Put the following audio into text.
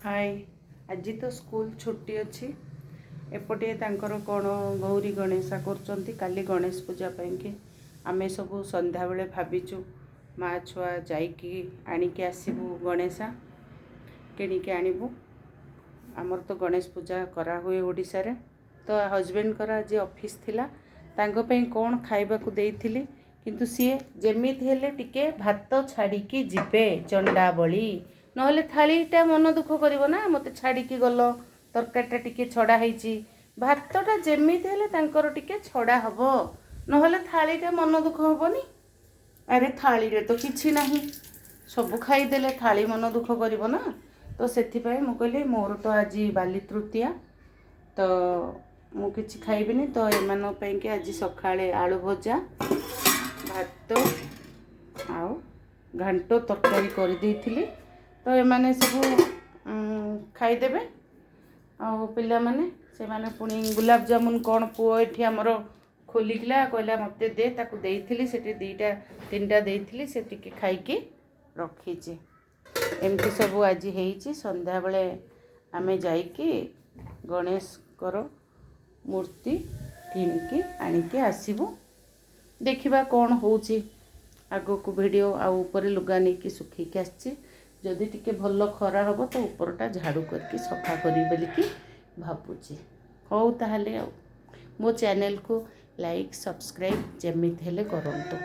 High, ଆଜି ତ school ଛୁଟି ଅଛି। ଏପଟେ ତାଙ୍କର କ'ଣ ଗୌରୀ ଗଣେଶା କରୁଛନ୍ତି କାଲି ଗଣେଶ ପୂଜା ପାଇଁକି। ଆମେ ସବୁ ସନ୍ଧ୍ୟାବେଳେ ଭାବିଛୁ ମା ଛୁଆ ଯାଇକି ଆଣିକି ଆସିବୁ, ଗଣେଶା କିଣିକି ଆଣିବୁ। ଆମର ତ ଗଣେଶ ପୂଜା କରାହୁଏ ଓଡ଼ିଶାରେ। ତ ହଜବେଣ୍ଡଙ୍କର ଆଜି ଅଫିସ୍ ଥିଲା, ତାଙ୍କ ପାଇଁ କ'ଣ ଖାଇବାକୁ ଦେଇଥିଲି, କିନ୍ତୁ ସିଏ ଯେମିତି ହେଲେ ଟିକେ ଭାତ ଛାଡ଼ିକି ଯିବେ ଚଣ୍ଡାବଳି, ନହେଲେ ଥାଳିଟା ମନ ଦୁଃଖ କରିବ ନା, ମୋତେ ଛାଡ଼ିକି ଗଲ, ତରକାରୀଟା ଟିକେ ଛଡ଼ା ହେଇଛି। ଭାତଟା ଯେମିତି ହେଲେ ତାଙ୍କର ଟିକେ ଛଡ଼ା ହେବ, ନହେଲେ ଥାଳିଟା ମନ ଦୁଃଖ ହେବନି। ଆରେ, ଥାଳିରେ ତ କିଛି ନାହିଁ, ସବୁ ଖାଇଦେଲେ, ଥାଳି ମନ ଦୁଃଖ କରିବ ନା। ତ ସେଥିପାଇଁ ମୁଁ କହିଲି, ମୋର ତ ଆଜି ବାଲି ତୃତୀୟା, ତ ମୁଁ କିଛି ଖାଇବିନି। ତ ଏମାନଙ୍କ ପାଇଁକି ଆଜି ସକାଳେ ଆଳୁ ଭଜା, ଭାତ ଆଉ ଘାଣ୍ଟ ତରକାରୀ କରିଦେଇଥିଲି। ତ ଏମାନେ ସବୁ ଖାଇଦେବେ। ଆଉ ପିଲାମାନେ ସେମାନେ ପୁଣି ଗୁଲାବଜାମୁନ କ'ଣ ପୁଅ ଏଠି ଆମର ଖୋଲିଥିଲା, କହିଲା ମୋତେ ଦେ। ତାକୁ ଦେଇଥିଲି ସେଠି, ଦୁଇଟା ତିନିଟା ଦେଇଥିଲି, ସେ ଟିକେ ଖାଇକି ରଖିଛି। ଏମିତି ସବୁ ଆଜି ହେଇଛି। ସନ୍ଧ୍ୟାବେଳେ ଆମେ ଯାଇକି ଗଣେଶଙ୍କର ମୂର୍ତ୍ତି କିଣିକି ଆଣିକି ଆସିବୁ। ଦେଖିବା କ'ଣ ହେଉଛି ଆଗକୁ ଭିଡ଼ିଓ। ଆଉ ଉପରେ ଲୁଗା ନେଇକି ଶୁଖେଇକି ଆସିଛି। ଯଦି ଟିକେ ଭଲ ଖରା ହେବ ତ ଉପରଟା ଝାଡ଼ୁ କରିକି ସଫା କରିବି ବୋଲିକି ଭାବୁଛି। ହଉ ତାହେଲେ, ଆଉ ମୋ ଚ୍ୟାନେଲକୁ ଲାଇକ୍, ସବସ୍କ୍ରାଇବ୍ ଯେମିତି ହେଲେ କରନ୍ତୁ।